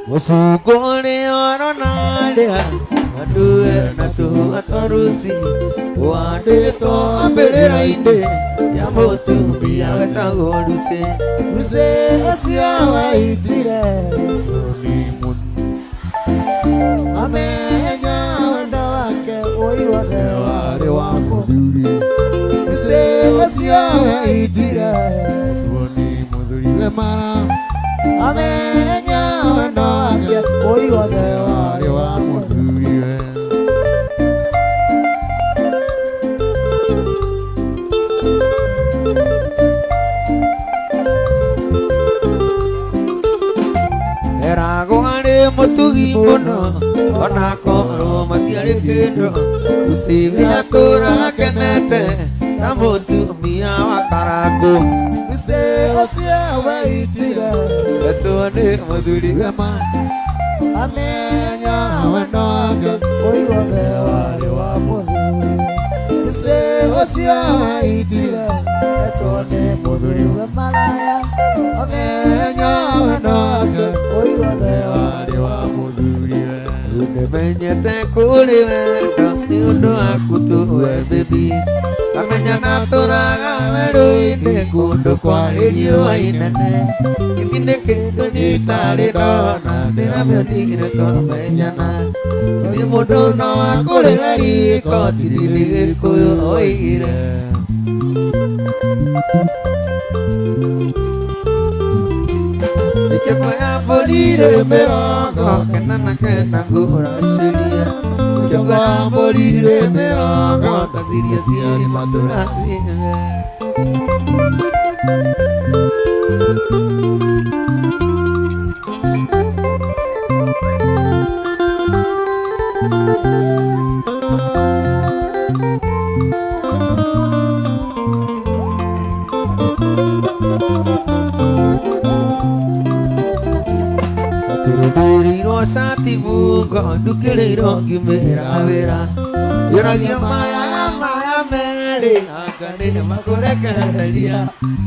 Mũcungo ũrĩa ũronarĩa andue na tũhua twa ruci wandĩtwo mbĩrĩra-inĩ ya mũtumia wetagwo Lucy. Lucy ũcio weitire amenya wendo wake ũi wothe warĩ wa mũthuri. Lucy ũcio weitire amenya wendo wake ũi wothe warĩ wa mũthuri. Eragwo arĩ mũtugi mũno ona korwo matiarĩ kĩndũ. Lucy atũraga akenete ta mũtumia wa karangũ. Lucy ũcio weitire Etwo nĩ mũthuri amenya wendo wake ũi wothe warĩ wa mũthuri. Lucy ũcio weitire etwo nĩ mũthuri we maraya amenya wendo wake ũi wothe warĩ wa mũthuri. Nĩmenyete kũrĩ wendo nĩ ũndũ waku tu we baby. Amenya natũraga werũ-inĩ kũndũ kwarĩ riũa inene. Ici nĩ kĩndũ itarĩ ndona ndĩramĩonire twamenyana. Nĩ mũndũ no akũrĩre riko tiri Gĩkũyũ oigire. Ikĩgwa ya mbũri-rĩ 99 ngũracĩria. Ikĩgwa ya mbũri-rĩ mĩrongo ndaciria ciarĩ matũrathime. Ndũrĩirwo cati bungo ndukĩrĩirwo ngĩmĩra wĩra. Yũragio maya maya merĩ anga nĩ makũrekereria.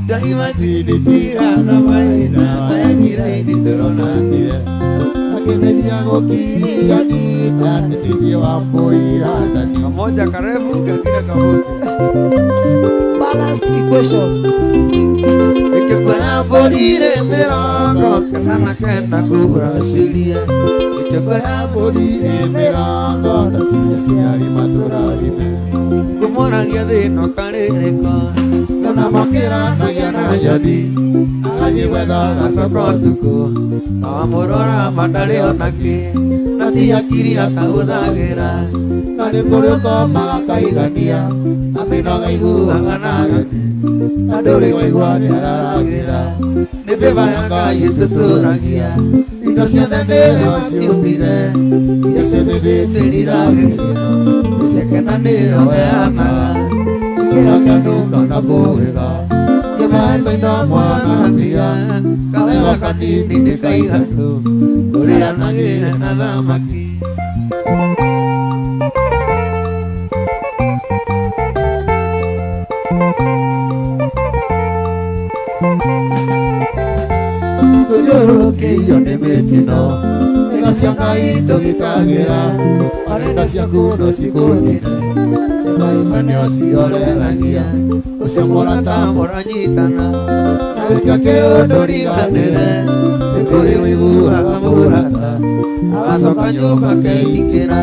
Ndaimajini tigana maina tengiraini tũronanire. Akĩmeria gũkiria nita nĩtigie wa mbũira ndani. Kamoja karefu kengine kafupi. Balanced equation. Ikĩgwa ya mbũri-rĩ 99 ngũracĩria. Ikĩgwa ya mbũri-rĩ mĩrongo ndaciria ciarĩ matũrathime. Kũmoragia thĩna ũkarĩrĩka. Ona makĩranagia na nyoni agathiĩ gwetha gacoka ũtukũ. Na wamũrora ma ndarĩ ona kĩ na ti hakiri atahũthagĩra. Na nĩ kũrĩ ũkomaga kaigania na mĩnoga iguaga na ageni na ndũrĩ waigua nĩararagĩra. Nĩ bĩba ya Ngai ĩtũtũragia Indo ciothe nĩwe waciũmbire iria ciothe gĩtĩriragĩria ciake na nĩwe ũheanaga. Cikĩhaka kana kũhĩga kĩmaete indo mwana mbia Kawega kanini nĩ kaiganu ũrĩanagĩre na thamaki. Tũthiũrũrũkĩirio nĩ mĩtino ĩga cia Ngai tũgitagĩra arenda ciaku no cikũnine maima nĩo cioreragia ũcio mũrata Mũranyitana na wĩka kĩũndũ riganĩre nĩ kũrĩ ũiguaga mũrata agacoka nyũmba akehingĩra.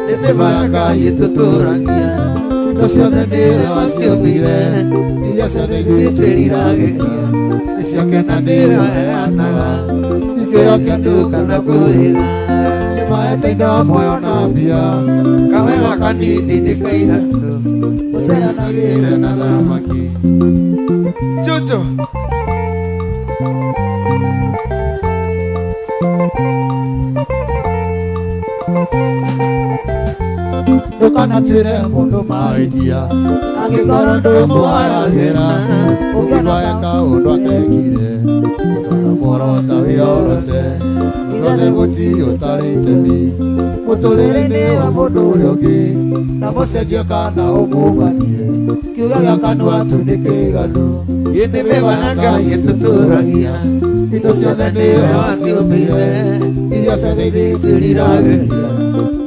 Nĩ bĩba ya Ngai ĩtũtũragia indo ciothe nĩwe waciũmbire iria ciothe gĩtĩriragĩria nĩ ciake na nĩwe ũheanaga ikĩo kĩndũ kana kũhĩga. Nĩmaete indo muoyo na mbia Kawega kanini nĩ kaiganu ũceanagĩre na thamaki. Chucho. Ndũkanatuĩre mũndũ mahĩtia angĩkorwo ndũmũharagĩra ũngĩigua eka ũndũ atekire ndũkanamũorota wĩorote ithuothe gũtirĩ ũtarĩ itemi mũtũrĩre-inĩ wa mũndũ ũrĩa ũngĩ na mũcenjie kana ũmũganie kiugo gĩa kanua tu nĩ kĩiganu. Ĩ nĩ bĩba ya Ngai ĩtũtũragia Indo ciothe nĩwe waciũmbire Iria ciothe ithitĩrirageria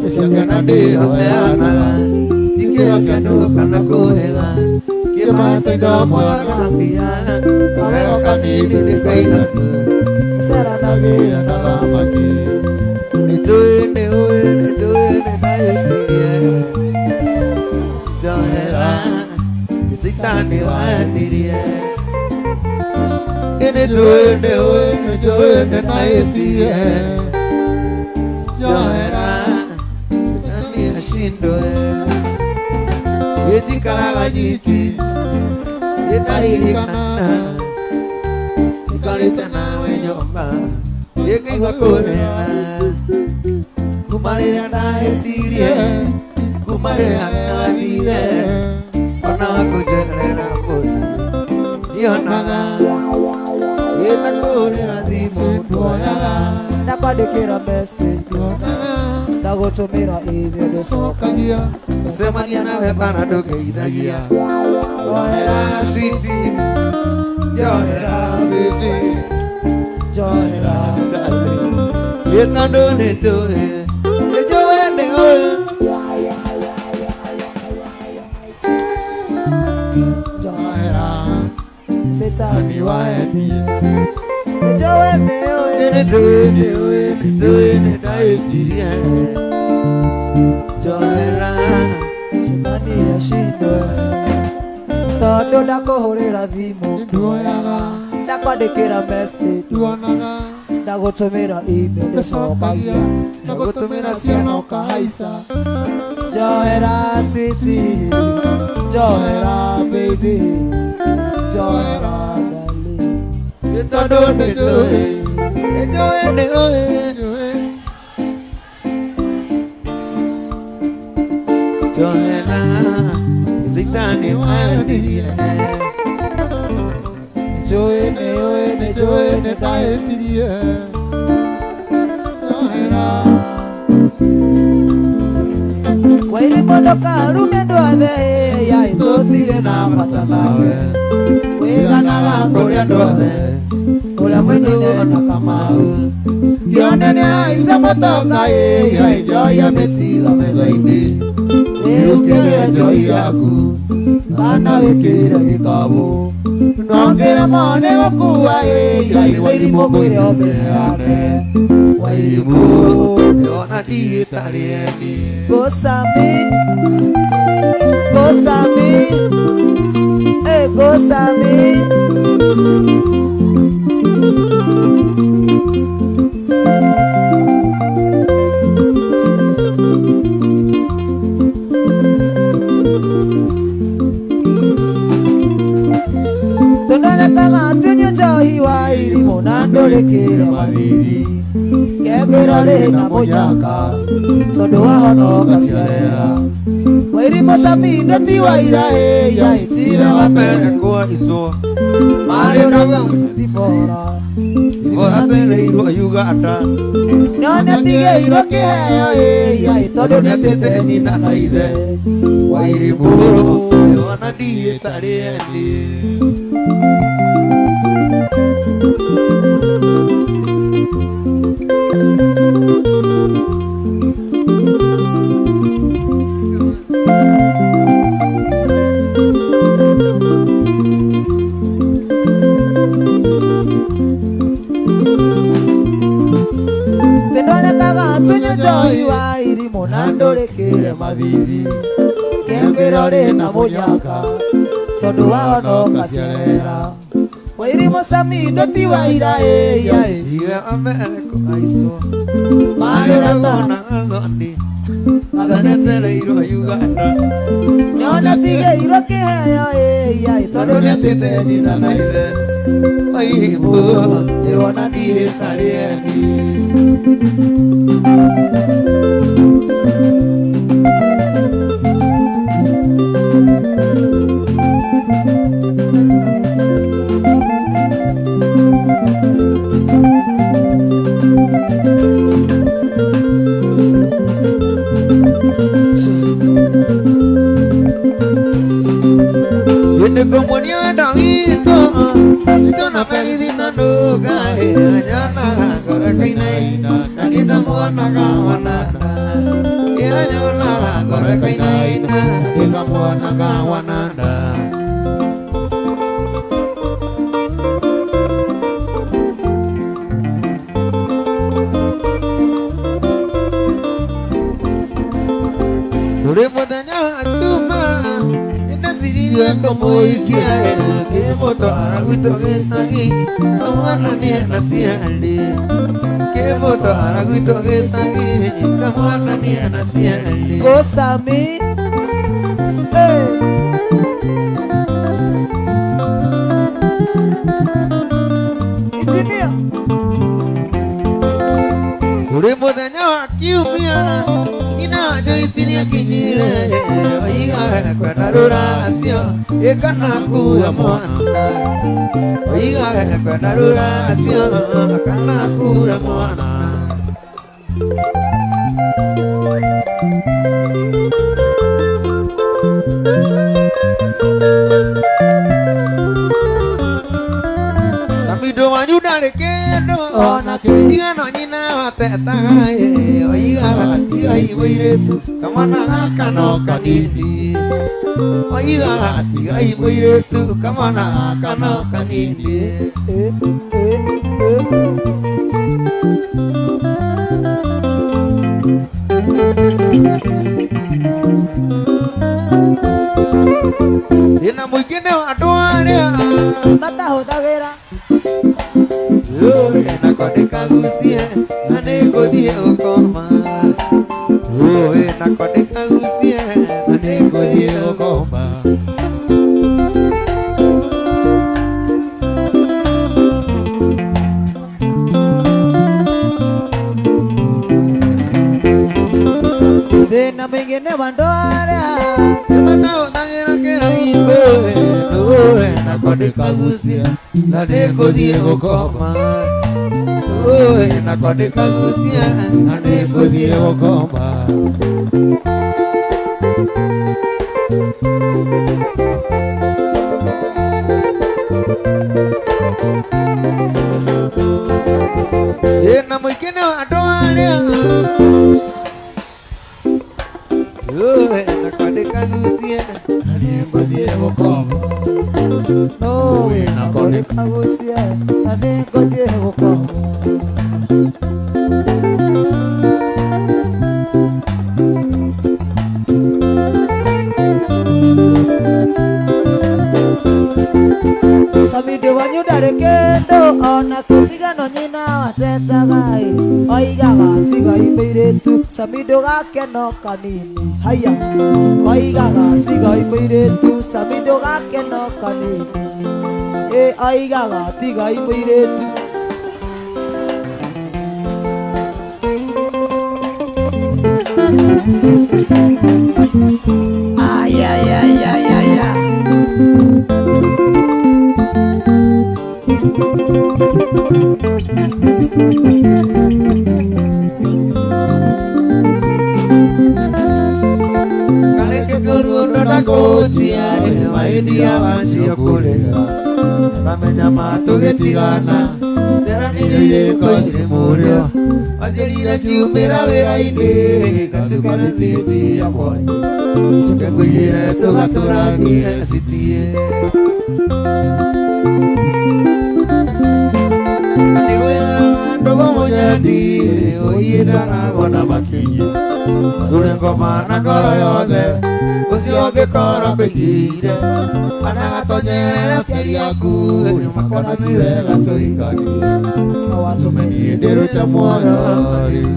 nĩciake na ndĩhoeanaga tikĩakenu kana kũhĩga kĩmata indo muoyo na mbia kaheo kanini nĩ kaiganu Ceranagĩra na thamaki nĩnjũĩ nĩũĩ nĩnjũĩ nĩndahĩtirie njohera nĩ Caitani waendirie nĩnjũĩ nĩũĩ nĩnjũĩ nĩndahĩtirie njohera Shetani ashindwe ĩnjikaraga nyiki ĩndaririkana njikarĩte nawe nyũmba ĩngĩigua kũrĩra kuma rĩrĩa ndahĩtirie kuma rĩrĩa ndathire ona wakũnjerera mũciĩ ndionaga ĩna kũrĩra thimũ nduoyaga Ndakwandĩkĩra message ndagũtũmĩra email ndũcokagia gũcemania nawe bara ndũngeithagia njohera sweetie njohera baby njohera ĩ tondũ nĩnjũĩ nĩnjũĩ nĩũĩ njohera Shetani waendie nĩnjũĩ nĩũĩ nĩnjũĩ nĩũĩ nĩnjũĩ nĩndahĩtirie njohera Shetani ashindwe tondũ ndakũhũrĩra thimũ nduoyaga ndakwandĩkĩra message nduonaga ndagũtũmĩra email ndũcokagia ndagũtũmĩra ciana ũkahaica njohera sweetie njohera baby njohera darling nĩ tondũ nĩnjũĩ nĩnjũĩ nĩũĩ njohera Caitani waendirie nĩnjũĩ nĩũĩ nĩnjũĩ nĩndahĩtirie njohera Wairimu ndũkarume andũ othe ya tũtirĩ na bata nawe wĩganaga kũrĩ andũ othe ũrĩa mũnene na Kamau kĩonene aica mũtonga ĩyo njoya mĩtigo metha-inĩ ĩũkĩre njohi yaku kana wĩkĩre gĩkabũ nongĩremwo nĩ gũkua ĩyo Wairimu mwĩre ũmĩheane Wairimu ona ndiĩtarĩ eni Gosami Gosami eh Gosami Tondonekaga tunyue njohi wa irimũ na ndũrĩkĩre mathithi kengĩra rĩ na mũnyaka tondũ wahonoka ciarera Wairimu Sami ndũti wa ira ĩya ĩtire wa mbere kwa icwo marĩ ũraga ndibora Ibora atereirwo Uganda nĩonetigĩirwo kĩheo ĩya tondũ nĩatĩte nyina na ithe Wairimu ona ndiĩtarĩ eni Tondonekaga tunyue njohi wa irimũ na ndũrĩkĩre mathithi kengĩra rĩ na mũnyaka tondũ wahonoka ciarera Wairimu Sami ndũti wa ira ĩya Iwe wa mbere kwa icwo marĩ ũrata na gathoni anetereirwo Uganda nĩonetigĩirwo kĩheo ĩya tondũ tondũ nĩatĩte nyina na ithe Wairimu nĩwona ndiĩtarĩ eni Nĩngũmuonia wendo witũ witũ na berithi na ndũgaĩ anyonaga ngoro ĩkainaina na niĩ Ndĩkamuonaga wananda Ĩanyonaga ngoro ĩkainaina Ndĩkamuonaga wananda Kũrĩ mũthenya wa Juma nĩndeciririe kũmũikia kĩmũtwara gwitũ gĩcagi kamwana nĩena ciarĩ kĩmũtwara gwitũ gĩcagi kamwana nĩena ciarĩ Go Sami. Hey. Engineer. Kũrĩ mũthenya wa kiumia nyina wa Joyce nĩakinyire oiga kwenda rũracio ĩkana kuya mwana oiga kwenda rũracio kana kuya mwana Samido wanyu ndarĩ kĩndũ Ona kĩ. tiga no nyina watetaga oiga tigai mũirĩtu kamwana gaka no kanini oiga tigai mũirĩtu kamwana gaka no kanini Eh, eh, eh. Thĩna mũingĩ nĩ wa andũ arĩa Matahũthagĩra. Ũĩ nakwa ndĩkagucie na nĩngũthiĩ gũkoma Ũĩ nakwa ndĩkagucie na nĩngũthiĩ gũkoma Thĩna mũingĩ nĩ wa andũ arĩa Nĩmatahũthagĩra kĩraiko Ũĩ nakwa ndĩkagucie na nĩngũthiĩ gũkoma Ũĩ nakwa ndĩkagucie na nĩngũthiĩ gũkoma Thĩna mũingĩ nĩ wa andũ arĩa Ũĩ nakwa ndĩkagucie na nĩngũthiĩ gũkoma Ũĩ nakwa ndĩkagucie na nĩngũthiĩ gũkoma Samidi wanyu ndarĩ kĩndũ ona kũtiga no nyina watetaga ĩ oigaga tigai mũirĩtu Samido gake no kanini haya oigaga tigai mũirĩtu Samido gake no kanini ĩ oigaga tigai mũirĩtu Ay, ay, ay, ay, ay, ay. Kareke kũrundo ndakũtia maendia wanjia kũrĩha namenya matũgĩtigana nderanire irĩko ici mũrĩo wanjĩrire ngiumĩra wĩra-inĩ ngacukana thĩti yakwa njoke ngũiyĩre tũgatũranie citie nĩgwĩraga ndũgũ mũnyendi ũiyĩtaragwo na makinyi thure ngoma na ngoro yothe ũcio ũngĩkorwo kũingĩire anagatonyerera aciari aku makona ti wega tũhikanie No watũme niĩ ndĩrute muoyo rĩu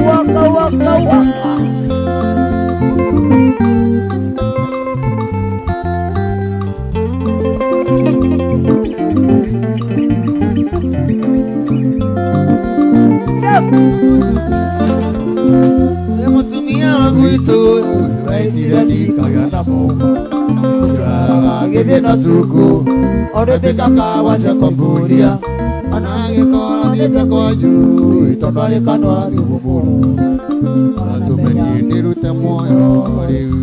Waka waka waka. Jeff. Nĩ mũtumia wa gwitũ waitire ndikagĩa na mũma ũcaraga gĩthiĩ na tukũ Orĩthĩka kawa cia komburia ona agĩkorwo thiĩte kwanyu tondũ arĩ kanua thimũ atũme niĩ ndĩrute muoyo rĩu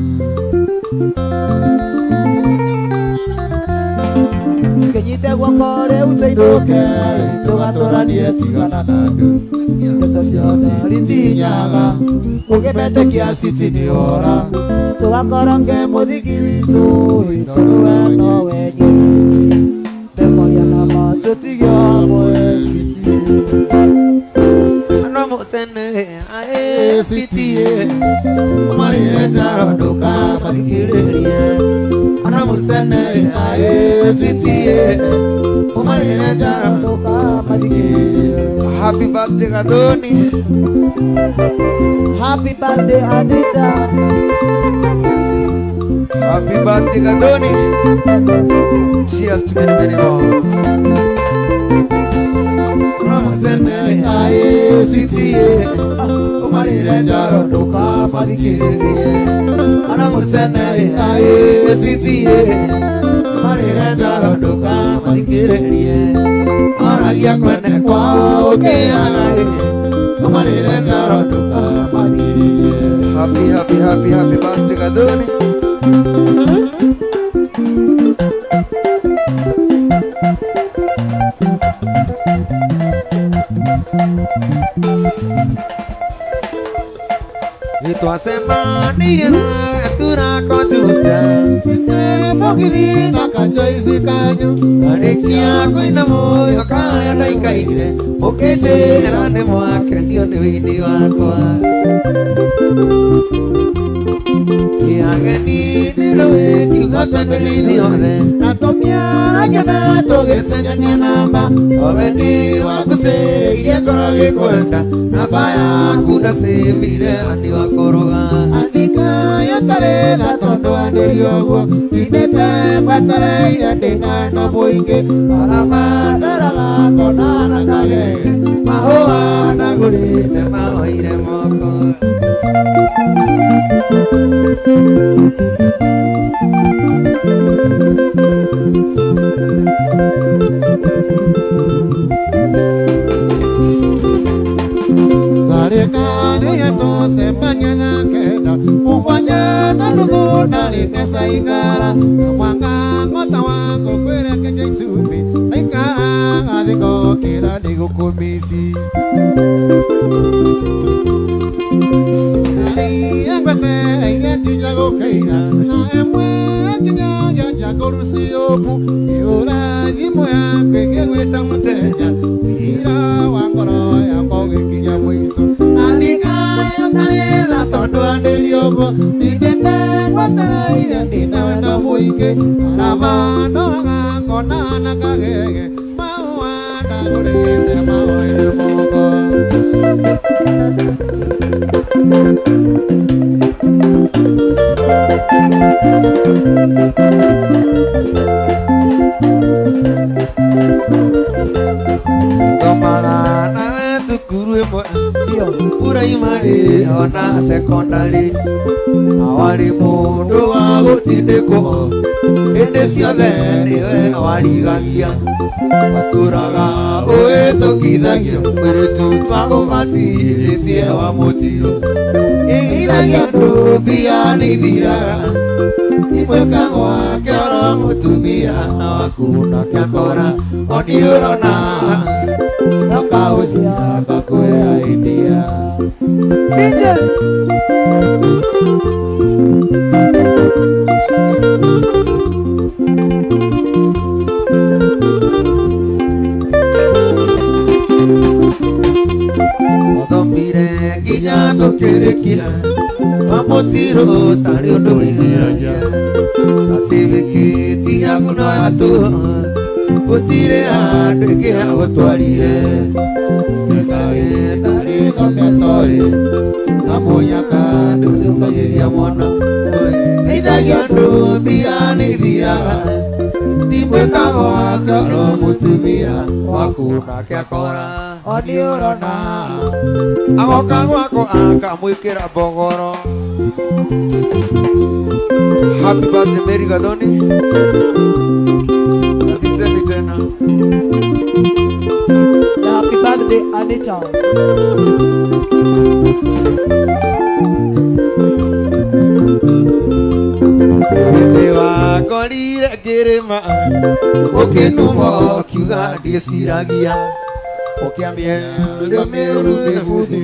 Kĩnyite Guoko rĩu tũinũke tũgatũranie tigana na andũ ndeto ciothe ritinyaga ũngĩmetĩkia citi nĩ ora tũgakoronge mũthingi witũ tondũ we nowe nyendete ndekwaria na ma tũtige hamwe citi Sene ae sitie umarire njaro ndũkamathikĩrĩrie ana musene ae sitie umarire njaro ndũkamathikĩrĩrie. Happy birthday Gathoni. Happy birthday Anita. Happy birthday Gathoni. Cheers to many many more. Sene ae sitie umarire njaro ndũkamathikĩrĩrie ana musene ae sitie umarire njaro ndũkamathikĩrĩrie aragia kwene kwao ũkĩaga umarire njaro ndũkamathikĩrĩrie. Happy happy happy happy birthday Gathoni. Twacemanĩirie nawe tũrakonjuta mũgithi na kanjoici kanyu arĩkia kũina mũyo karĩa ndaikaire ũkĩnjĩra nĩ mwakenio nĩ wĩini wakwa ageni nĩ rũĩ kiuga twendere ithuothe na tũmĩaragia na tũgĩcenjania namba o wendi waku cĩrĩirie ngoro gĩkwenda namba yaku ndacĩmire ani wa kũrũga andĩka yatarĩ na tondũ andĩri ũguo ndindĩte ngwetereire ndĩna na mũingĩ arabataraga konana kagege mahũa ndagũrĩte maoire moko. Tũcemania na kenda mũgwanja na nuthu ndarĩ mbeca igara na mwanga ng'ota wa ngũkwĩrekeria itumbĩ ndaikara gathĩ ngokĩra nĩgũkũmici ndarĩire ngwetereire nginya gũkĩira na ĩmwe nginyagia njakũruciũku ĩũra thimũ yaku ĩngĩgwĩta mũteja wĩra wa ngoro yakwa ũgĩkinya mũico andĩka yotarĩtha tondũ andĩri ũguo ndindĩte ngwetereire ndĩna wendo mũingĩ araba ndoraga ngona na kagege mahũa ndagũrĩte maoire moko. Thomaga nawe cukuru ĩmwe primary ona secondary na warĩ mũndũ wa gũtindĩkwo hĩndĩ ciothe nĩwe warigagia watũraga ũhĩtũkithagio mwĩrĩtu twagũbatithĩtie wa mũtiro ĩgithagia andũ mbia nĩithiraga imwe gwake oro mũtumia waku nake akora oni ũrona nokaũthia ngakũhe idea. Bitches. Twathomire nginya tũkĩrĩkia wa mũtiro tarĩ ũndũ wĩgeragia certificate yaku no ya tũhũ gũtirĩ handũ ĩngĩ hagũtwarire ndarĩ ndarĩ thometoĩ na mũnyaka ndũthũkagĩria mwana geithagia andũ mbia nĩithiraga ndimwĩka gwake oro mũtumia waku nake akora oni ũrona agoka gwako akamwĩkĩra mbogoro. Happy birthday Mary Gathoni. Asisemi tena. Happy birthday Anita. Hĩndĩ wakorire ngĩ Ũkĩrĩma ũkĩnuma ũkiuga ndĩciragia ũkĩambia mĩũru ĩbuthu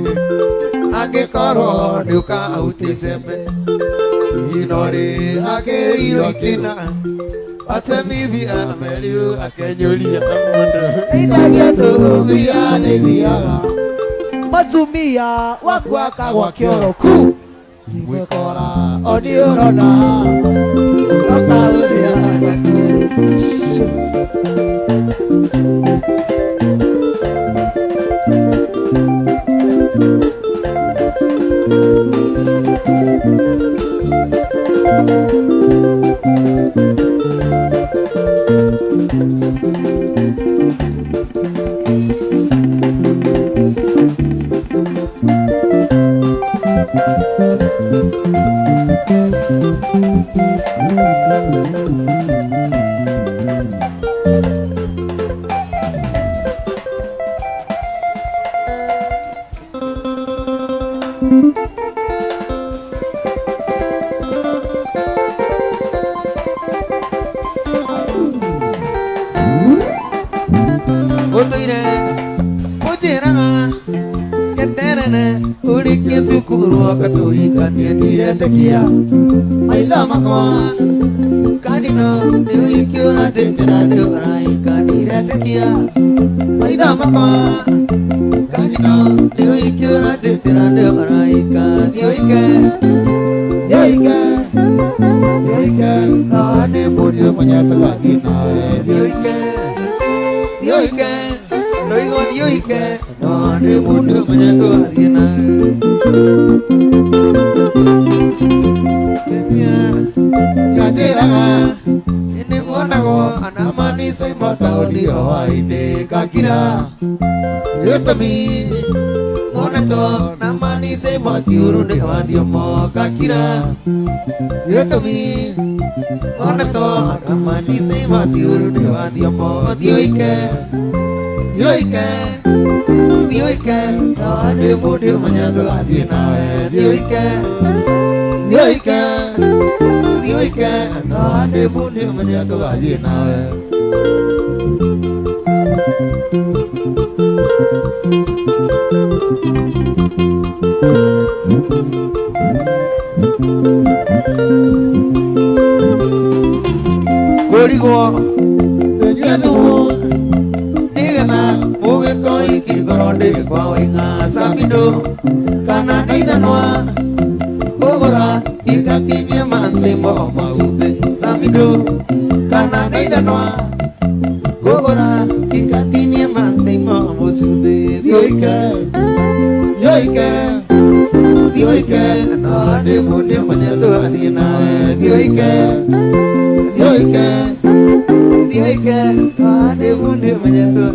angĩkorwo nĩũkahutia icembe inorĩ akĩrirwo itina atemithia meriu akenyũria mũndũ Ndeithagia ndũmia nĩthiaga Matumia waku akagwa kĩoro ku Ngwĩkora o nĩ ũrona Ũkaũthia Ũtũire ũnjĩraga nyeterere ũrĩkie cukuru ũgatũhikanie ndiretĩkia maitho makwa kandino nĩ wiki ũratĩtĩra nĩ ũraika ndiretĩkia maitho makwa kandino nĩ wiki ũratĩtĩra nĩ ũraika thiĩ ũike Yoike, yoike, no nĩ mũriũ mũnyete wathiĩ nawe. Thiĩ ũike thiĩ ũike ndoigo thiĩ ũike no nĩ mũndũ ũmenyete wathiĩ nawe. Nyanjĩraga nĩmuonagwo anamanica imotaũni o hwaĩ-inĩ ngakira gĩtũmi monetwo na manica imotiũru nĩ wathiomo ngakira gĩtũmi monetwo na manica imotiũru nĩ wathiomo thiĩ ũike thiĩ ũike thiĩ ũike no nĩ mũndũ ũmenyete wathiĩ nawe thiĩ ũike thiĩ ũike thiĩ ũike no nĩ mũndũ ũmenyete wathiĩ nawe. Kũrigwo nyue thumu nĩgetha mũgĩkoiki ngoro ndĩ kwa waing'a Samido kana nĩ ithanwa kũgũra ikatinie mansimo macuthĩ Samido kana nĩ ithanwa kũgũra ikatinie mansimo mũcuthĩ thiĩ ũike thiĩ ũike thiĩ ũike no nĩ mũndũ ũmenyete wathiĩ nawe thiĩ ũike thiĩ ũike thiĩ ũike no nĩ mũndũ ũmenyete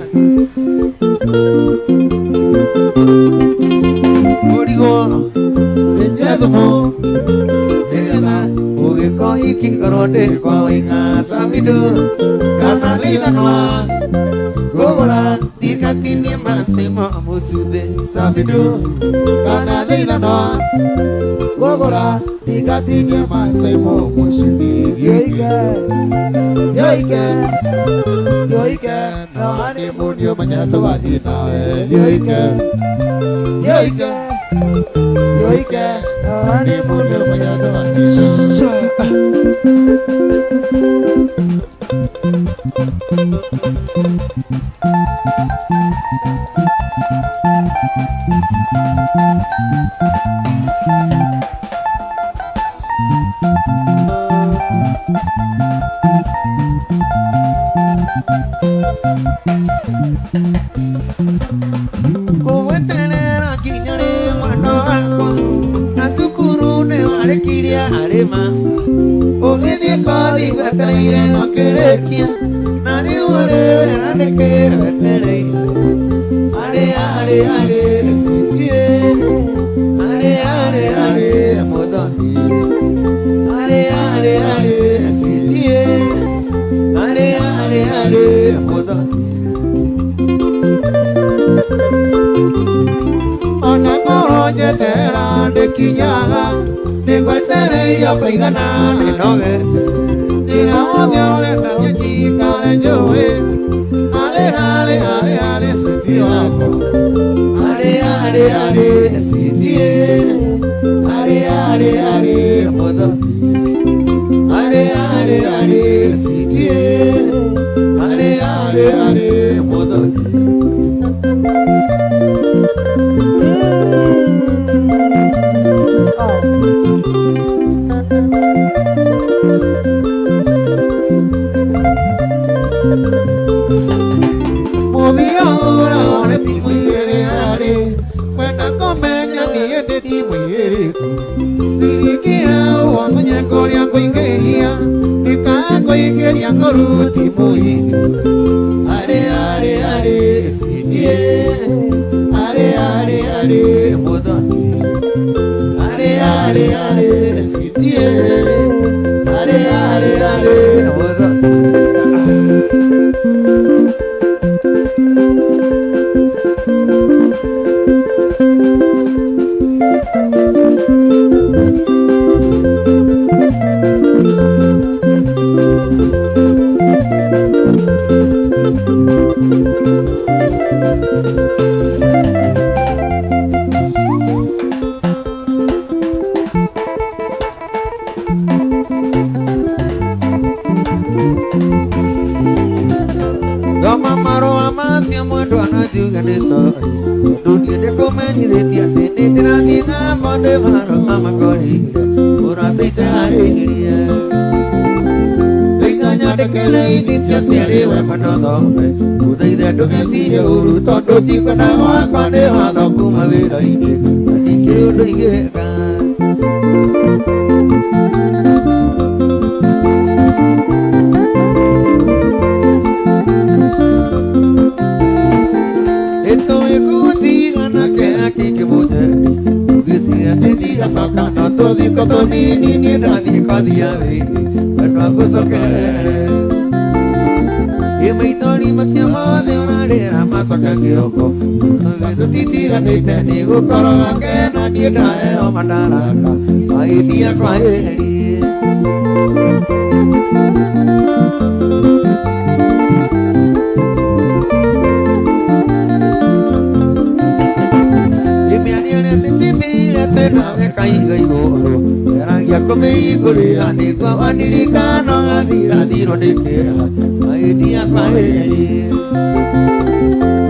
Kũrigwo nyue thumu nĩgetha ũgĩkoiki ngoro ndĩ kwa waing'a Samido kana nĩ ithanwa kũgũra ikatinie mansimo mũcuthĩ Samido Kana nĩ ithanwa kũgũra ikatinie mansimo mũcuthĩ. Yoike, yoike, yoike, No nĩ mũndũ ũmenyete wathiĩ nawe. Yoike, yoike, yoike, no nĩ mũndũ ũmenyete wathiĩ nawe. Ngũgweterera nginya rĩ mwana wakwa na cukuru nĩ warĩkirie arĩma ũgĩthiĩ kothi wetereire ũkĩrĩkia na rĩu ũrĩ wĩra nĩkĩ wetereire arĩ arĩ arĩ citie arĩ arĩ arĩ mũthoni arĩ arĩ arĩ citie arĩ arĩ arĩ mũthoni. Ona korwo njetera ndĩkinyaga nĩngwetereire kũigana Nĩnogete thĩna Wothe ũrenda niĩ njikare njũĩ. Ale ale ale ale siti wakwa. Ale ale ale siti. Ale ale ale muthoni. Ale ale ale siti. Ale ale ale muthoni. Ale ale ale siti. Ale ale ale muthoni. Ale ale ale siti. Ale ale ale muthoni. Thoma marũa macio mwendwa na njuge nĩ sorry tondũ niĩ ndĩkũmenyithĩtie atĩ nĩ ndĩrathiĩ ng'ambo ndĩ marũa makorire mũrata iteharĩirie Ndaiga nyandĩkĩre ini cia ciarĩ we mwendwa thome ũthaithe ndũgecirie ũru tondũ ti kwenda gwakwa nĩ watho kuma wĩra-inĩ na ndikĩrĩ ũndũ ingĩka. Ndigacoka no tũthiko tũnini niĩ ndathiĩ kothi ya wĩini wendwa ngũcokerere ĩ maithori macio mothe ũrarĩra macoke kĩoko tũtitiganĩte nĩ gũkorwo gakena niĩ ndaheo madaraka maĩndia kwaheri. Nawe kaiga igũrũ geragia kũmĩihũrĩra nĩguo wandirikana gathirathirwo nĩ kĩeha maĩndia kwaheri.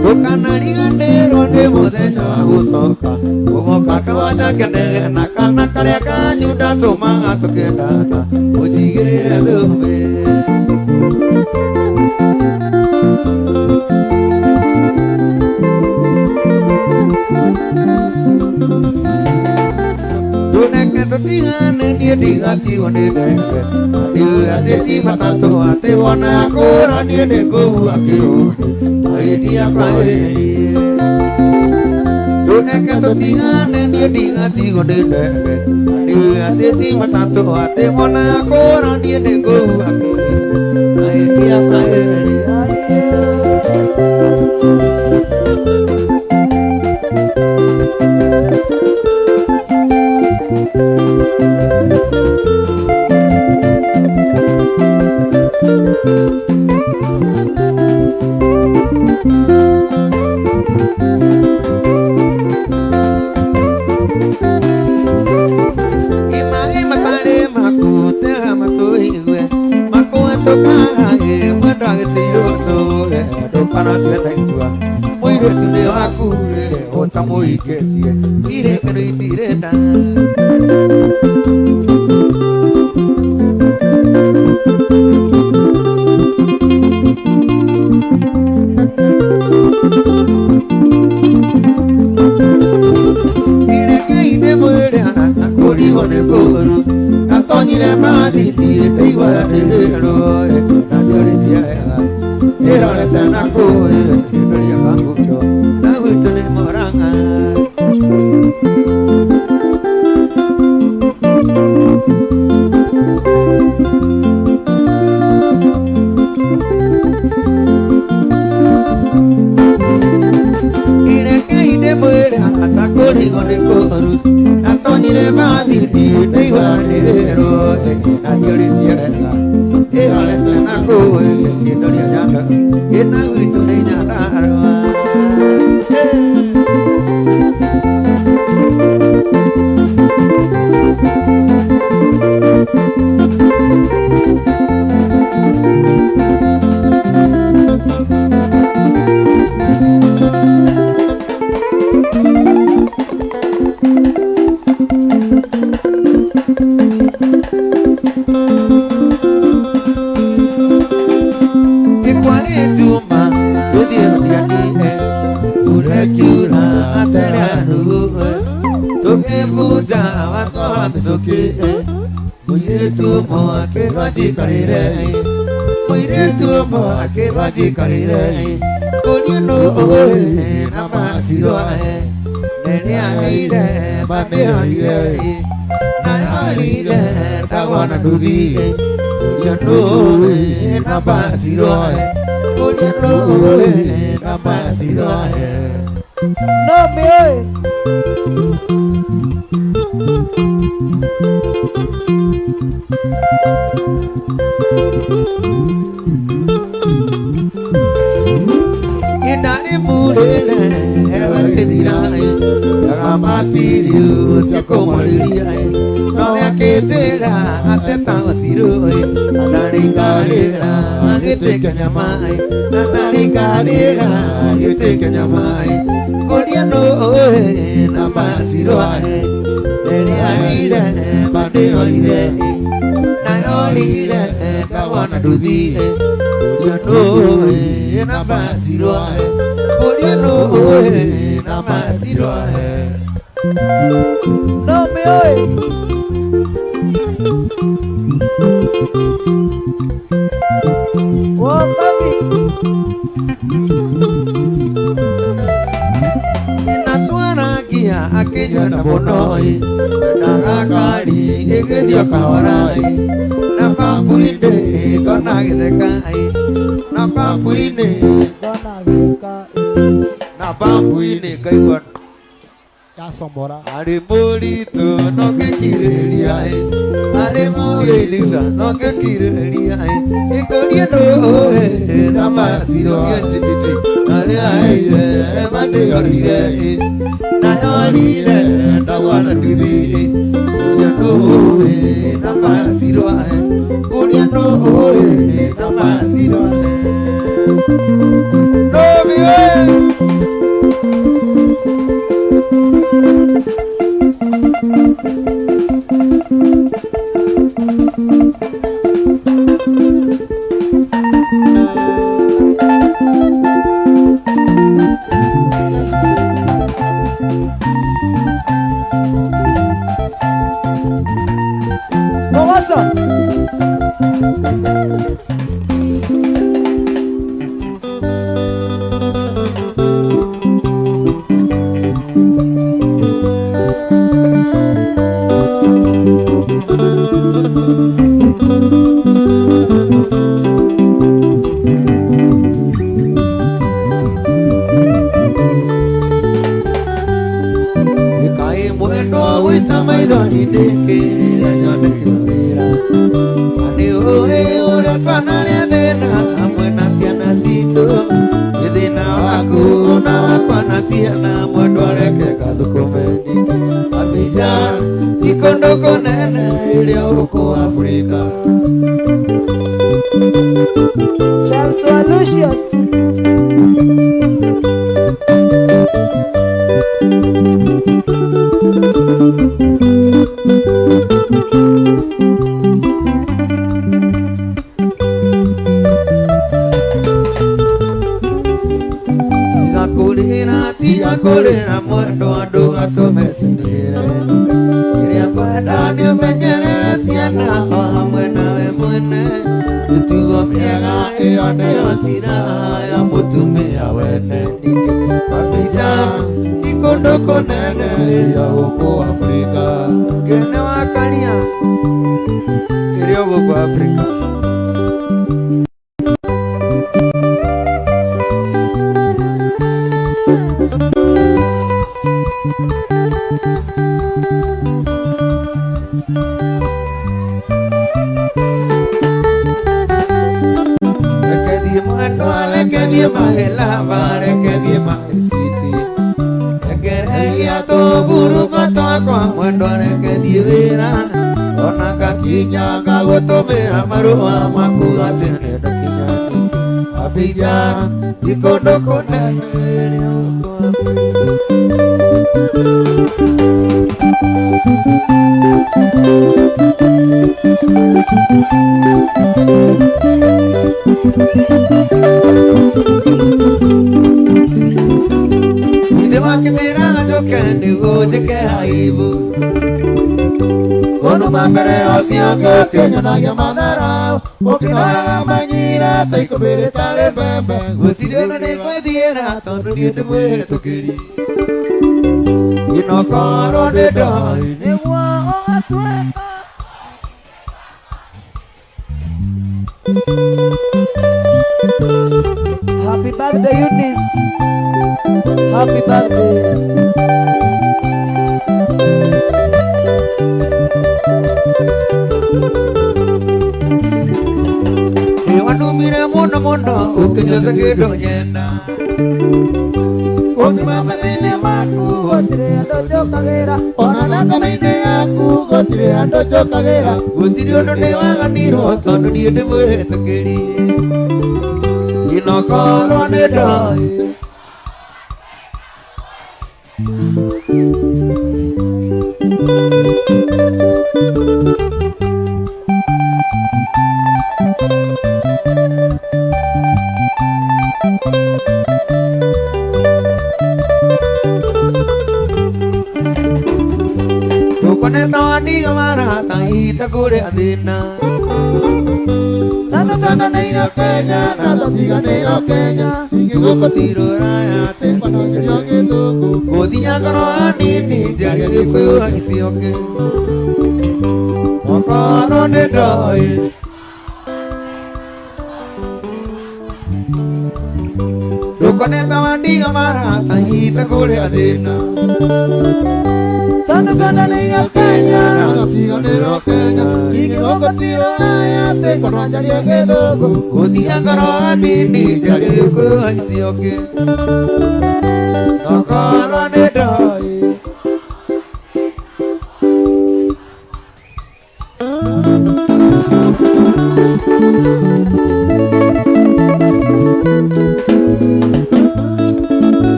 Ndũkanariganĩrwo nĩ mũthenya wa gũcoka gũgoka kawanja kenegena kana karĩa kanyu ndatũmaga tũkendana ũnjigĩrĩre thũmbĩ. Ndũreke tũtigane niĩ ndigatigwo nĩ ndege ndiũĩ atĩ ti matatũ atĩ wona yakũra niĩ nĩngũhua kĩrũndĩ maĩndia kwaheri. Ndũreke tũtigane niĩ ndigatigwo nĩ ndege ndiũĩ atĩ ti matatũ atĩ wona yakũra niĩ nĩngũhua kĩrũndĩ maĩndia kwaheri. Mũirĩtu nĩ waku-rĩ ũtamũhikĩtie irĩkĩro itirenda. Irekei mwĩrĩ arata kũrigwo nĩ kũũru ndatonyire mathiti ndaigua ndĩrĩrwo na ndĩũrĩtie wega ĩrorete na kũũ kĩndoria kangundo na gwitũ nĩ Murang'a. Irekei ndĩmwĩre arata kũrigwo nĩ kũũru ndatonyire mathiti ndaigua ndĩrĩrwo na ndĩũrĩtie wega Ĩrorete na kũu ĩkĩndoria Nyandarũa ĩna gwitũ nĩ Nyandarũa. Ikwalituma tuthiĩ urekiura atereanugu tukĩbunja watho wa mĩcũkĩ mũirĩtu ũmwe akĩrwo njikarĩre mũirĩtu ũmwe akĩrwo njikarĩre kũria nũ ũĩ na macirwo nĩrĩaheire manĩorire nayorire ndagona nduthi kũria nũ ũĩ na macirwo kũria nũ ũĩ na macirwo. No me oe. Indarimurire ewekithira yagamatiriu ciakũmũrĩria no akĩnjĩra ateta ũcirũ andarĩikarĩra agĩtĩke nyama andarĩikarĩra agĩtĩke nyama kũria nũ ũĩ na macirũ nĩrĩaheire mandĩorire nayorire ndawona nduthi kũria nũ ũĩ na macirũ kũria nũ ũĩ na macirũ. No me oe. Wokabi. Inatwaragia akĩnyona mũno ndagakari ĩgĩthiĩ kahora na babu-inĩ ngona gĩtheka na babu-inĩ Ngona gĩka. na babu-inĩ ngaigua Yasombora. arĩ mũritũ no ngĩkirĩrĩria arĩ mũĩrica no ngĩkirĩrĩria ĩkũria nũ ũĩ na macirũ njĩtĩtĩ arĩa aheire mandĩorire nayorire ndagwana nduthi kũria nũ ũĩ na macirũ kũria nũ ũĩ na macirũ. Nũmi we. Mogoso. Ĩkai mwendwa gwĩta maithori ndĩkĩrĩra nyone wĩra na nĩ ũĩ ũrĩa twanarĩa thĩna hamwe na ciana citũ nĩ thĩna waku na wakwa na ciana mwendwa reke ngathũkũme nyingĩ Abidjan ti kũndũ kũnene ĩrĩa gũkũ Afrika. Charles wa Lucius. Tiga kũrĩra tiga kũrĩra mwendwa ndũgatũmecinĩre kĩrĩa ngwenda nĩ ũmenyerere ciana o hamwe nawe mwene mĩtugo mĩega ĩyo nĩyo silaha ya mũtumia wene ningĩ Abidjan ti kũndũ kũnene ĩrĩa gũkũ Afrika kene wa Karia ĩrĩa gũkũ Afrika. Ngagũthiĩ wĩra ona ngakinya ngagũtũmĩra marũa maku atĩ nĩndakinya Abidjan ti kũndũ kũnene rĩu Ithe wakĩtĩraga njũke nĩguo njĩke aibu Kono mambere ocio ngĩkĩnyonagia matharau ũkĩnoraga manyira ta ikũmbĩ rĩtarĩ mbembe gũtirĩ ũndũ nĩngwĩthiĩra tondũ niĩ ndĩ mwĩhĩtũkĩri inokorwo nĩ ndoĩ nĩguo ũgatuĩka Happy birthday, Eunice. Happy birthday. Nĩwanumire mũno mũno ũkĩnyoca kĩndũ nyenda Ũngĩma meciria maku Gũtirĩ andũ njũkagĩra ona thakame-inĩ yaku gũtirĩ andũ njũkagĩra gũtirĩ ũndũ nĩwaganirwo tondũ niĩ ndĩ mwĩhĩtũkĩri inokorwo nĩ ndoĩ Ndũkoneta wandiga marata itakũrĩa thĩna Tano tano Kenya na tũtiganĩirwo Kenya ingĩgũkũ ti rũraya tĩkwanagĩrio gĩthũngũ gũthiaga ngoro hanini njarie gĩkũyũ icio okorwo nĩ ndoĩ Ndũkoneta wandiga marata itakũrĩa thĩna Tano tano Kenya na tũtiganĩirwo Kenya ingĩgũkũ ti rũraya tĩkwanagĩrio gĩthũngũ gũthiaga ngoro hanini njarie gĩkũyũ icio okorwo nĩ ndoĩ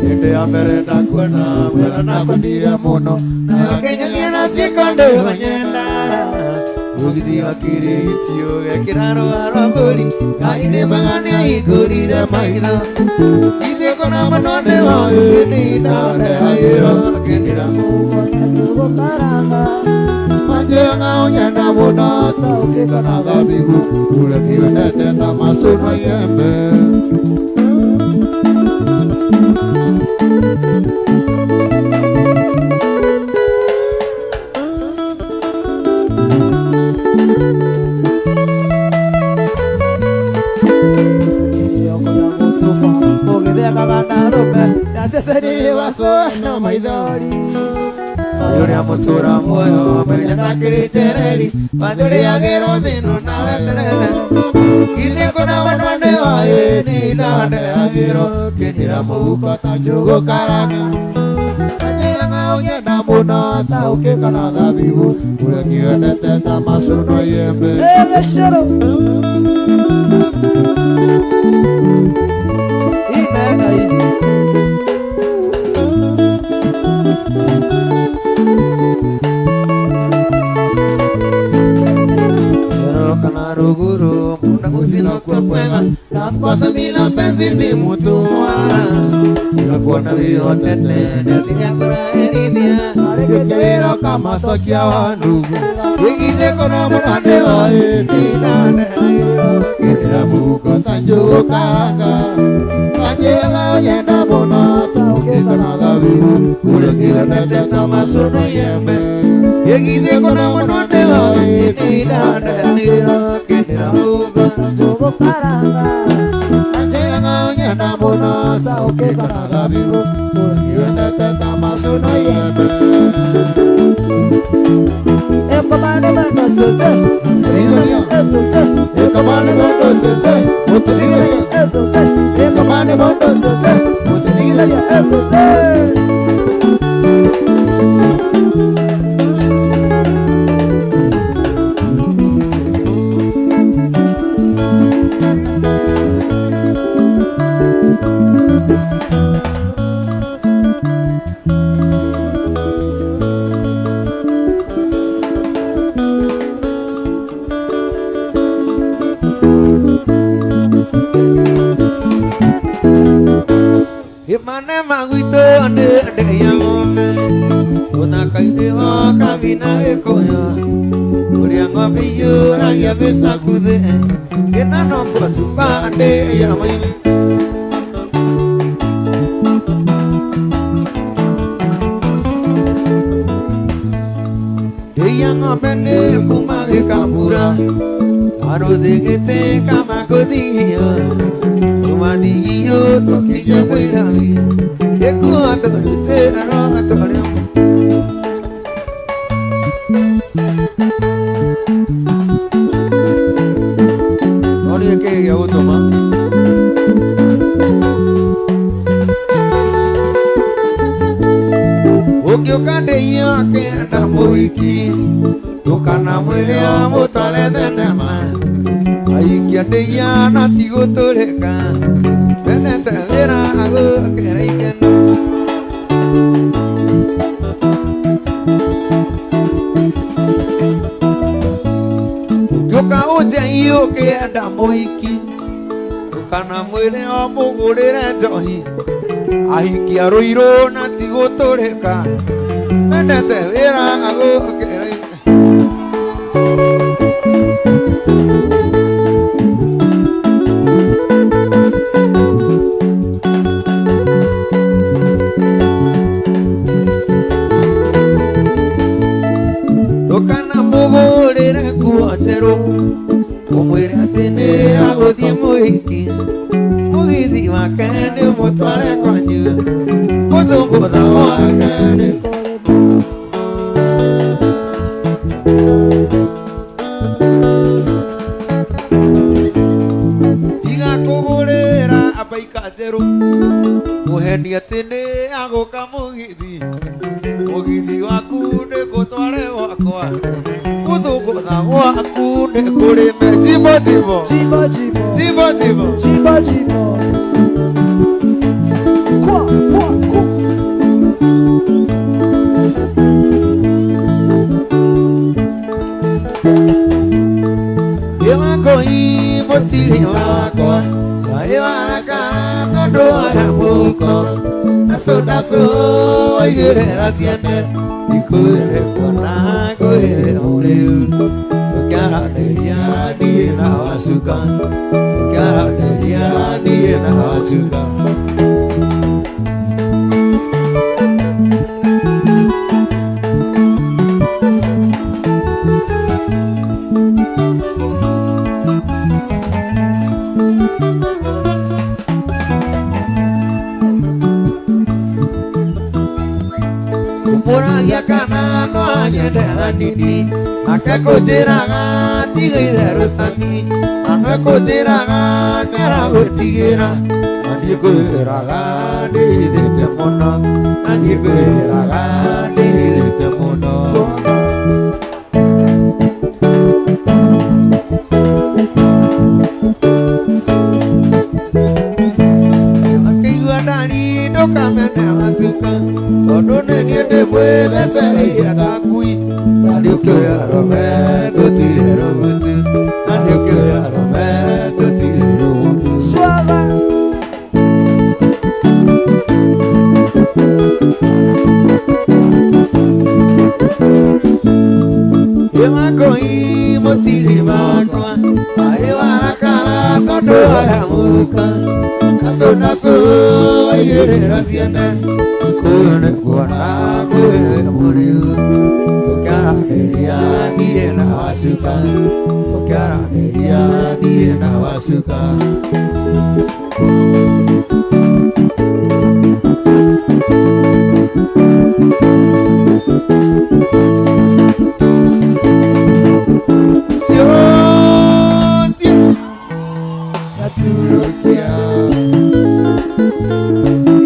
Hĩndĩ ya mbere ndakuona mwena nakwendire mũno na ũkĩnyonia na ciĩko ndĩwanyenda mũgithi wa kĩrĩtio gekĩra rũa rwa mbũri Ngai nĩ mwega nĩahingũrire maitho ithuĩ kũna mũno nĩwoĩ nĩ ndandehagĩrwo ngĩndĩra na njũgũ karanga Manjĩraga ũnyenda mũno ta ũkĩkona thabibu ũrĩa kĩwendete ta macũno iembe Irio kũrĩa mũcuba ũgĩthekaga na rũme ndacecenirie Wacoe maithori ũrĩa mũtũra muoyo menya ndakĩrĩ njereri mathũrĩagĩrwo thĩno na weterere ithuĩ kũna mũno nĩwoĩ nĩ ndandehagĩrwo ngĩndĩra mũhuko ta njũgũ karanga Manjĩraga ũnyenda mũno ta ũkĩkona thabibu ũrĩa kĩwendete ta macũno iembe gĩcũrũ Imenai kana ruguru muna gũcina kwa kwega na mkosa mina penzi ni mutumwa sigakuona wĩhotete ndeciria kũraherithia Gĩkĩrĩro kamacokia wa ndugu Gĩgithĩ kũna mũno nĩwoĩ nĩ ndandehagĩrwo ngĩndĩra mũhuko ta njũgũ karanga Manjĩraga ũnyenda mũno ta ũkĩkona thabibu ũrĩa kĩwendete ta macũno iembe Gĩgithĩ kũna mũno nĩwoĩ nĩ ndandehagĩrwo ngĩndĩra mũhuko na njũgũ karanga Manjĩraga ũnyenda mũno ta ũkĩkona thabibu ũrĩa kĩwendete ta macũno iembe Ekomane mano sose Esose Ekomane mondo sese Esose Ekomane mondo sese Cokeria SSA. Imane magwitũ ndĩ ya ng'ombe ũthaka-inĩ wa kabina gĩkũyũ ũrĩa ng'ombe iyũragia mĩcakuthĩ ĩna no kwa ndĩ ya maitũ. Ndĩ ya ng'ombe nĩ kuma gĩkambura arũthĩgĩte kama gũthigio Tumathigio tũkinya kwĩrami gĩkua tũrute aroha tũrĩ. No nĩ kĩĩ gĩa gũtũma ũngĩũka ndĩio akĩenda mũhiki ndũkanamwĩre amũtware thenema aikia ndĩia na ti gũtũrĩka wendete wĩra agũkĩra ikeno. Ũngĩũka ũnjei ũkĩenda mũhiki ndũkanamwĩre amũgũrĩre njohi ahikia rũirũ na ti gũtũrĩka wendete wĩra agũkĩra ikeno. Ndũkanamũgũrĩre nguo njerũ ũmwĩre atĩ nĩ agũthiĩ mũhiki mũgithi wake nĩ ũmũtware kwanyu gũthũngũtha gwake nĩ ndigakũgũrĩra mbaika njerũ mũheni atĩ nĩ agũka mũgithi mũgithi waku nĩ ngũtware gwakwa gũthũngũtha gwaku nĩ kũrĩme jimbo jimbo Jimbo jimbo jimbo jimbo jimbo jimbo kwa kwa kwa. Ĩwakoi mũtirĩ wakwa ĩwarakara tondũ wa mũhuko naco naco waigĩrĩra ciene ikwĩre kuona kwĩ mũrĩu tũkĩaranĩria niĩ na wacuka tũkĩaranĩria niĩ na wacuka. Mũragia kana no anyende hanini ake kũnjĩraga tiga itherũ cami na kũnjĩraga nĩaragwĩtigĩra na niĩ ngwĩraga ndĩhithĩte mũno na niĩ ngwĩraga ndĩhithĩte mũno. Akĩigua ndari ndũkamene wacuka tondũ nĩ niĩ ndĩmwĩthecereirie ta ngui na nĩũkĩoya arũme tũtirĩ rũhutu na nĩũkĩoya arũme tũtirĩ rũhutu. Suava. Ĩwakoi mũtirĩ wakwa ĩwarakara tondũ wa mũhuko naco naco waigĩrĩra ciene kũyũ nĩ kuona kwĩ mũrĩu tũkĩaranĩria niĩ na wacuka tũkĩaranĩria niĩ na wacuka.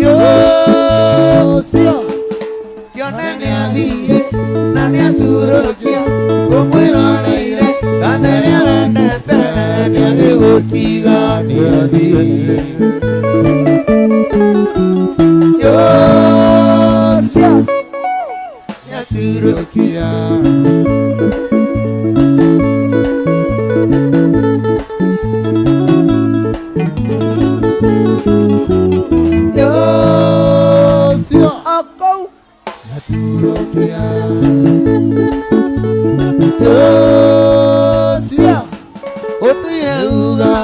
Yo. Ndagĩgũtiga nĩathiĩ. Yosia nĩaturũkia. Yosia Okou. nĩaturũkia. Yosia ũtũire uga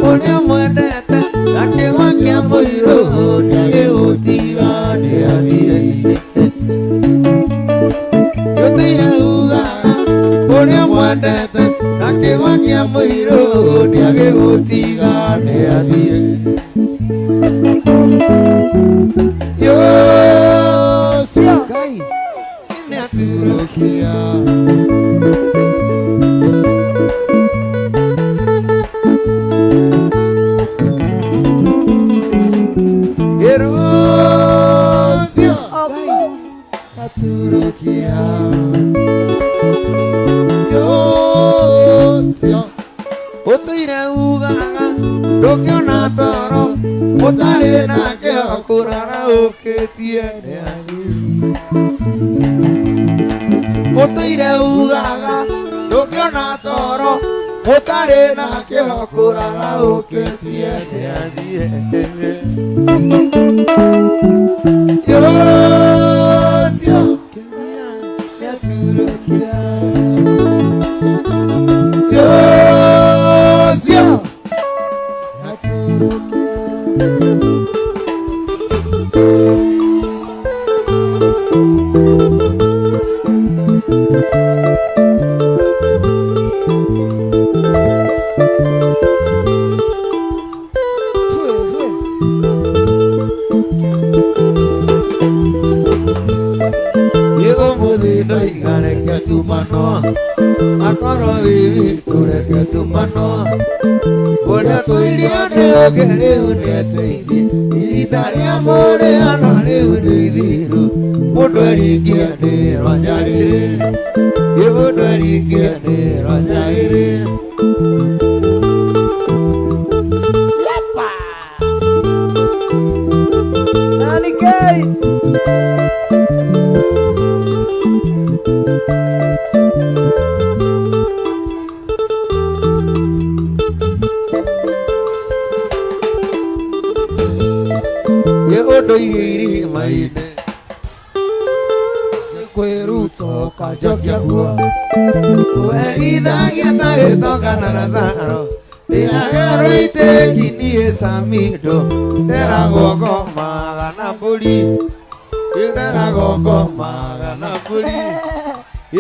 ũrĩa mwendete na kĩgwa kĩa mũirũ ndagĩgũtiga nĩathiĩ. Ũtũire uga ũrĩa mwendete na kĩgwa kĩa mũirũ ndagĩgũtiga nĩathiĩ. Yosia Ngai. nĩaturũkia. Yosia Okou. nĩaturũkia. Yosia ũtũire ugaga ndũngĩona toro ũtarĩ nake kũrara ũkĩtie nĩathiĩ. Ũtũire ugaga ndũngĩona toro ũtarĩ nake kũrara ũkĩtie nĩathiĩ. Yosia nĩaturũkia. Yosia nĩaturũkia. Fue, fue. Ũmũthĩ ndoiga reke tumanwo akorwo wĩ witũ reke tumanwo ũrĩa tũirio nĩ ũngĩ rĩu nĩateithie ihinda rĩa mũrĩano rĩu nĩ ithiru mũndũ eringie nĩ rwanyarĩrĩ ĩ mũndũ eringie nĩ rwanyarĩrĩ. Yepa. Nani Kei. Ĩ ũndũire irima-inĩ kwĩruta ũkanjokia guo werithagia ta gĩtonga na Lazaro ndĩagerwo itĩki niĩ Samido nderagwo ngomaga na mbũri nderagwo ngomaga na mbũri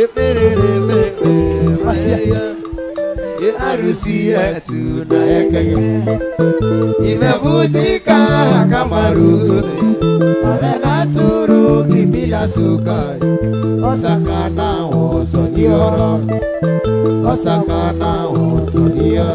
ĩmĩrĩrĩ mĩmĩrĩrĩ ĩ harusi yetu na yekege imevunjika kama rure. Ole na turungi bila sukari osakana osonioro osakana osonia.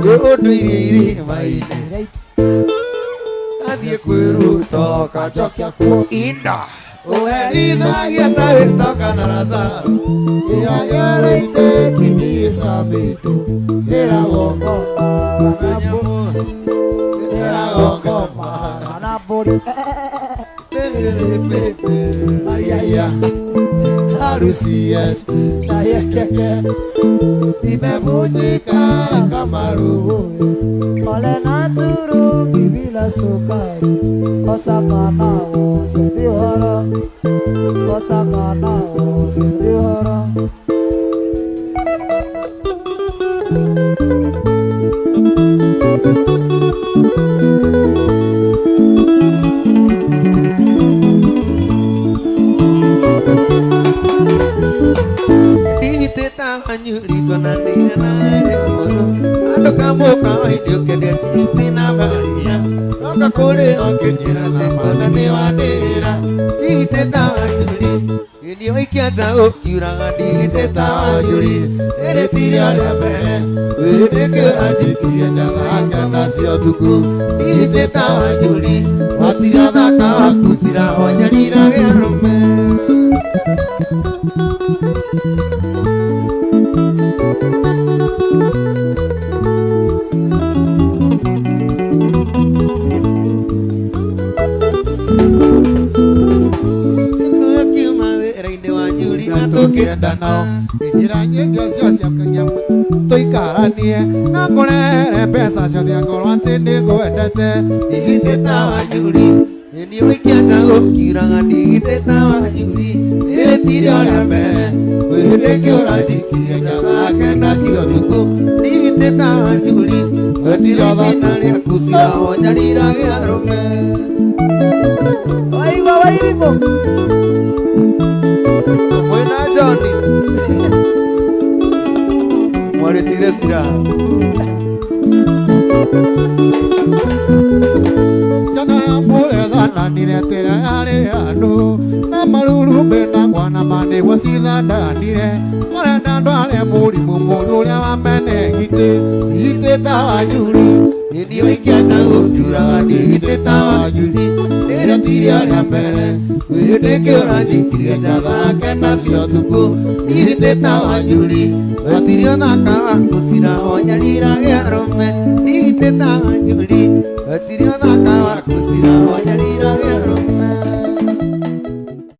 Ĩ ũndũire irima-inĩ Right. athiĩ kwĩruta ũkanjokia kuo inda ũherithagia ta gĩtonga na Lazaro Ĩragera itĩki niĩ Samido ĩragwo ngoma na nyamũ ĩragwo ngoma Kana mbũri. pĩrĩrĩ pĩpĩ ayaya harusi yetu na yekeke imevunjika kama ruhu. Ole na turungi bila sukari osakana osendihoro osakana osendihoro. Ndigitĩta wanyuritwo na ndĩire na mũno andũ kamũka waindi ũkĩendia chips na maria no Oka kũrĩ ũkĩnjĩra atĩ kwanza nĩ wandĩhĩra ndigite ta wanjuri Ĩni waikia nja ũkiuraga ndigite ta wanjuri Rĩrĩ ti rĩo rĩa mbere Wĩhĩndĩ ũranjikirie njathaka thaa cia ũtukũ ndigite ta wanjuri Watiga thaka waku cirahonyariraga arũme. Kiuma wĩra-inĩ wa Njuri na tũkĩenda nao njĩra nyingĩ cio cia tũikaranie na ngũrehere mbeca ciothe angorwo atĩ nĩngwendete ndigite ta wanjuri Ĩni waikia nja ũkiuraga ndigite ta wanjuri Rĩrĩ ti rĩo rĩa mbere Wĩhĩndĩ ũranjikirie njathake na cia ũtukũ ndigite ta wanjuri Wetire thĩna rĩaku cirahonyariraga arũme. Waigua Wairimũ. Mwĩna John mwarĩtire silaha. Jana mũrethananire tĩra yarĩ andũ na marurumĩ na ngwana manĩguo cithandanire mũrenda ndware mũrimũ mũru ũrĩa wamene ngitĩ ngitĩ ta wanjuri Ĩni waikia nja ũkiuraga ndigite ta wanjuri Rĩrĩ ti rĩo rĩa mbere Wĩhĩndĩ ũranjikirie njathake na cia ũtukũ ndigite ta wanjuri Wetirio thaka waku cirahonyariraga arũme ndigite ta wanjuri Wetirio thaka waku cirahonyariraga